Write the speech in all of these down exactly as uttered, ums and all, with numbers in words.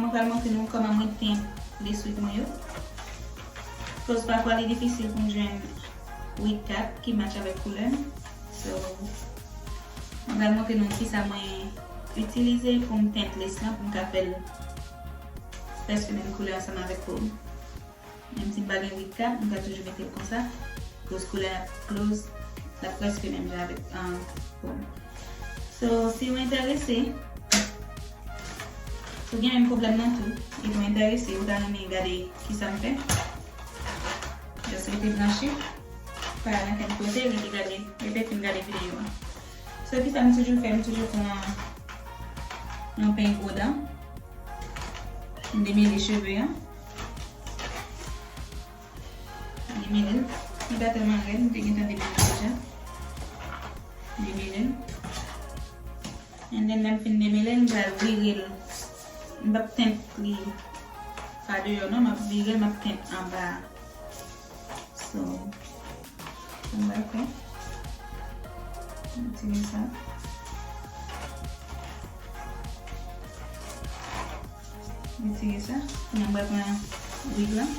Mwen pral montre nou kòman mwen tint lace wig mwen yo. Koz pafwa li difisil pou m jwenn wig cap ki match avèk koulè m. So, mwen pral montre nou kisa mwen itilize pou m tint lace lan, pou m ka fè l prèske menm koulè ansanm avèk po m. Menm si m pa gen wig cap, m ka toujou mete l konsa. Koz koulè a close, l ap prèske menm jan avèk, um, po m. So, si w enterese, si w gen menm pwoblèm nan tou, e w enterese, ou ta renmen gade kisa m fè, just rete branche, pa al ankenn kote, rete gade, rete fin gade videyo a. So, kisa m toujou fè? M toujou pran yon peny gwo dan, m demele cheve an. Demele l. Li pa tèlman rèd, m te gentan demele l deja. Demele l. And then, lè m fin demele l, m pral vire l. M p ap tint li pa deyò non, m ap vire l, m ap tint anba a. So, sa m pral fè. M tire sa. Retire sa. Kounye a m pral pran wig lan.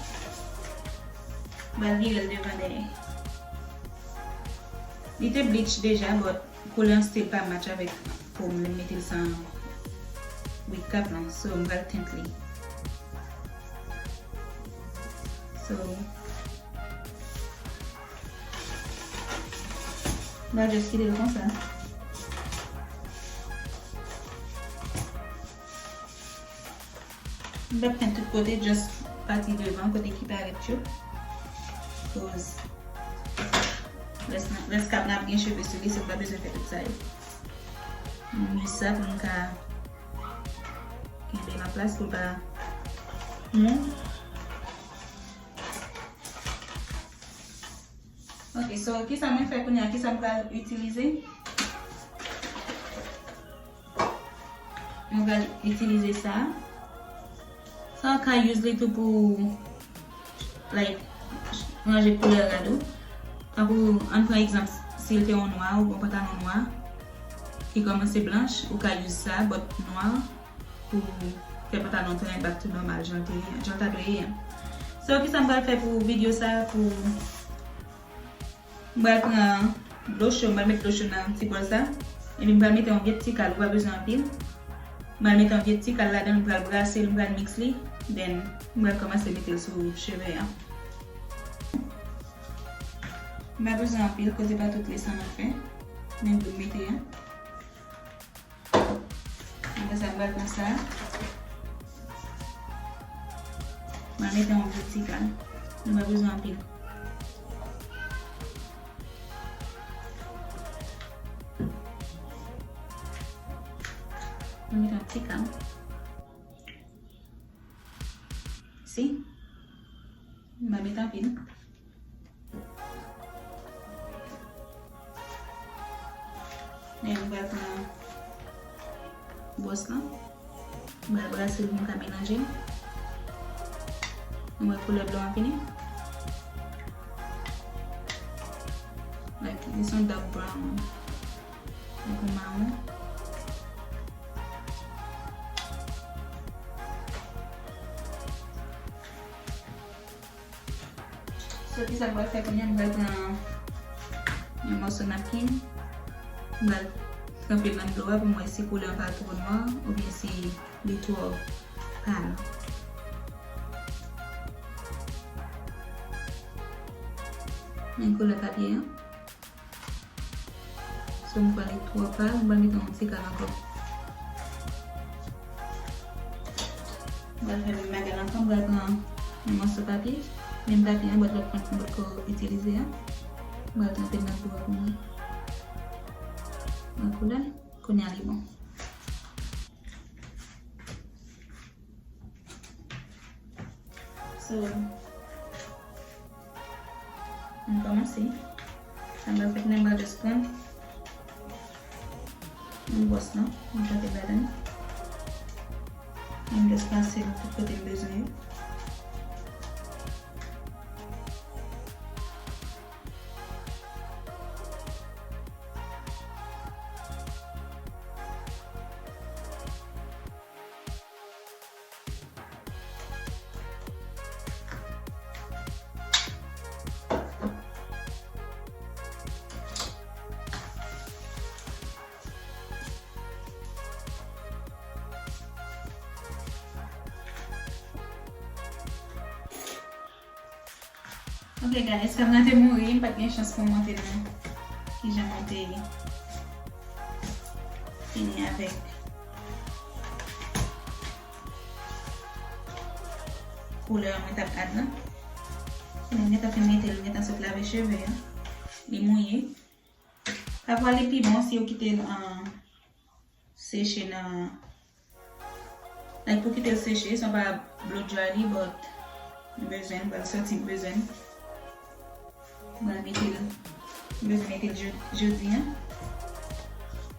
M pral vire l devan dèyè. Li te bleach deja, but koulè an still pa match avèk po m lè m mete l san wig cap lan. So, m pral tint li. So, m pral just kite l konsa. M p ap tint tout kote, just pati devan, kote ki parèt yo. Koz rès nan, rès cap lan ap gen cheve sou li, so m pa bezwen fè tout sa yo. M jis sa pou m ka kenbe l an plas pou l pa mou. Ok, so, kisa mwen fè kounye a? Kisa m pral itilize? Mwen pral itilize sa. Sa w ka use li tou pou, like, ranje koulè rad ou. Tankou, ann pran egzanp, si l te yon nwa, ou gen yon pantalon nwa ki kòmanse blanch, ou ka use sa, but nwa, pou fè pantalon tounen back to normal, jan l te ye, jan l ta dwe ye an. So, kisa m pral fè pou videyo sa, pou M pral pran dlo cho, m pral met dlo cho nan ti bòl sa. Epi m pral mete yon vye ti kal, ou pa bezwen anpil. M pral mete yon vye ti kal ladan l, m pral brase l, m pral mix li. Then, m pral kòmanse mete l sou cheve a. M pa bezwen anpil, koz se pa tout lace lan m ap fè. Men dlo m mete a. Apre sa, m pral pran sa. M pral mete yon vye ti kal. Nou pa bezwen anpil. M mete yon ti kal. Si. M pa mete anpil. Men m pral pran bwòs lan. M pral brase l pou m ka melanje l. Nou wè koulè blo an vini. Like, li se yon dark brown. Like yon mawon. So, kisa m pral fè kounye a? M pral pran yon mòso napkin. M pral tranpe l nan dlo a pou m wè si koulè an pa twò nwa oubyen si li twò pal. Men koulè papye an. So, m kwè li twò pal, m pral mete yon ti kal ankò. M pral fè menm bagay la ankò, m pral pran yon mòso papye, menm papye an, but lòt kont m potko itilize a. M pral tranpe l nan dlo a pou mwen. Nan koulè, kounye a li bon. So, m kòmanse. Sa m pral fè kounye a, m pral just pran yon bwòs lan, m pote l ladan. M just pase l tout kote m bezwen yo. Ok guys, kamera te mouri, m pa t gen chans pou m montre nou kijan mwen te fini avèk koulè mwen t ap add lan. Mwen gentan fin mete l, mwen gentan sot lave cheve an. Li mouye. Pafwa li pi bon si w kite l, um, seche nan, like, pou kite l seche, san pa blow dry li, but m bezwen l, m pral sòti, m bezwen l. M pral mete l, m bezwen mete l jodi, jodi an.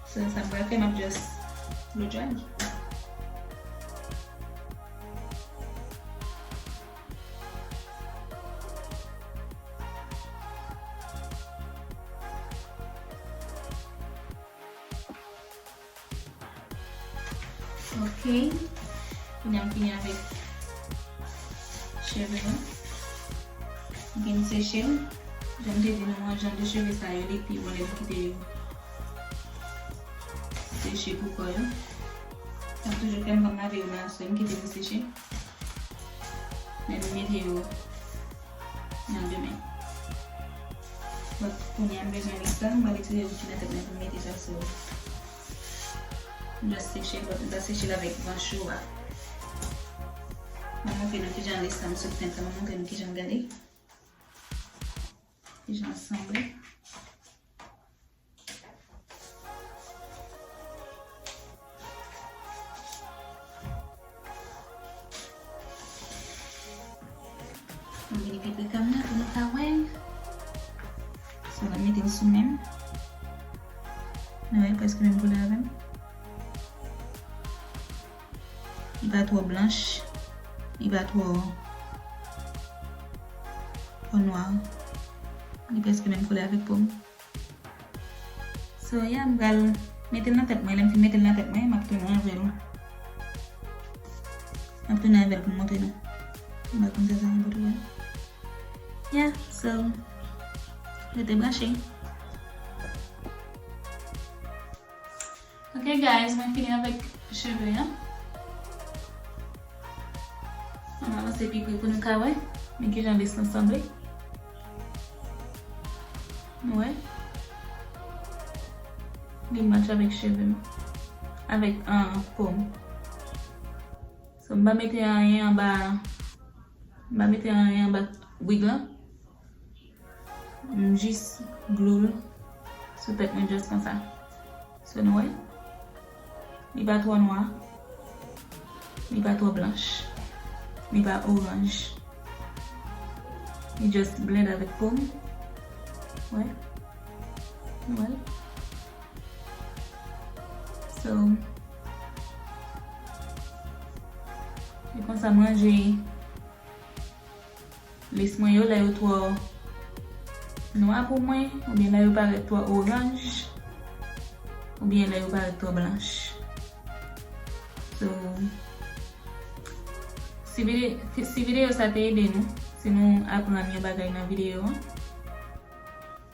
So, sa m pral fè, m ap just blow dry li. Ok. Kounye a m fini avèk cheve yo. M fin seche l. Jan m te di nou an, jan de cheve sa yo, li pi bon lè nou kite yo seche pou kò yo. Sa m toujou fè, m konn lave yo nan aswè, m kite yo seche. Men m mete yo nan demen. But kounye a m bezwen li sa, m pral retire wout ki nan tèt mwen pou m mete sa sou. M just seche l, but m ta seche l avèk van cho a. Mwen montre nou kijan li sa m sot pent la, mwen montre nou kijan l gade. Kijan l sanble. Mwen vini pi pre kamera pou nou ka wè. So, mwen mete l sou men m. Nou wè, prèske menm koulè avè m. Li pa twò blanch. Li pa twò, twò nwa. Li prèske menm koulè avèk po m. So, yeah, m pral mete l nan tèt mwen. Lè m fin mete l nan tèt mwen, m ap tounen avè l. M ap tounen avè l pou m montre nou. M pa konn sa sa yon bout wè. Yeah, so, rete branche. Ok, guys, mwen fini avèk cheve an. Ann avanse pi pre pou nou ka wè men kijan lace lan sanble. Nou wè? Li match avèk cheve m. Avèk, ah, po m. So, m pa mete anyen anba, m pa mete anyen anba wig lan. M jis glou l sou tèt mwen just konsa. So, nou wè? Li pa twò nwa. Li pa twò blanch. Li pa oranj. Li just blend avèk po m. Wè? Nou wè l? So, se konsa m ranje lace mwen yo lè yo twò nwa pou mwen, oubyen lè yo parèt twò oranj, oubyen lè yo parèt twò blanch. So, si vide-, si videyo sa te ede nou, si nou aprann yon bagay nan videyo an,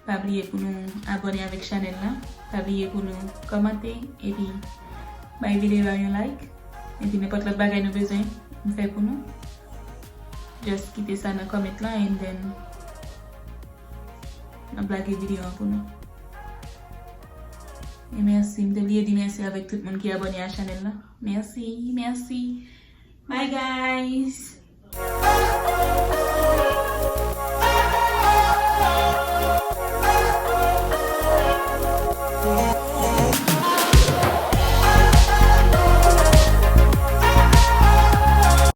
pa bliye pou nou abòne avèk chanèl la. Pa bliye pou nou kòmante epi bay videyo a yon like. Epi nenpòt lòt bagay nou bezwen m fè pou nou, just kite sa nan comment lan and then m ap lage videyo an pou nou. E mèsi, m te bliye di mèsi avèk tout moun ki abòne a chanèl la. Mèsi, mèsi. Bye guys.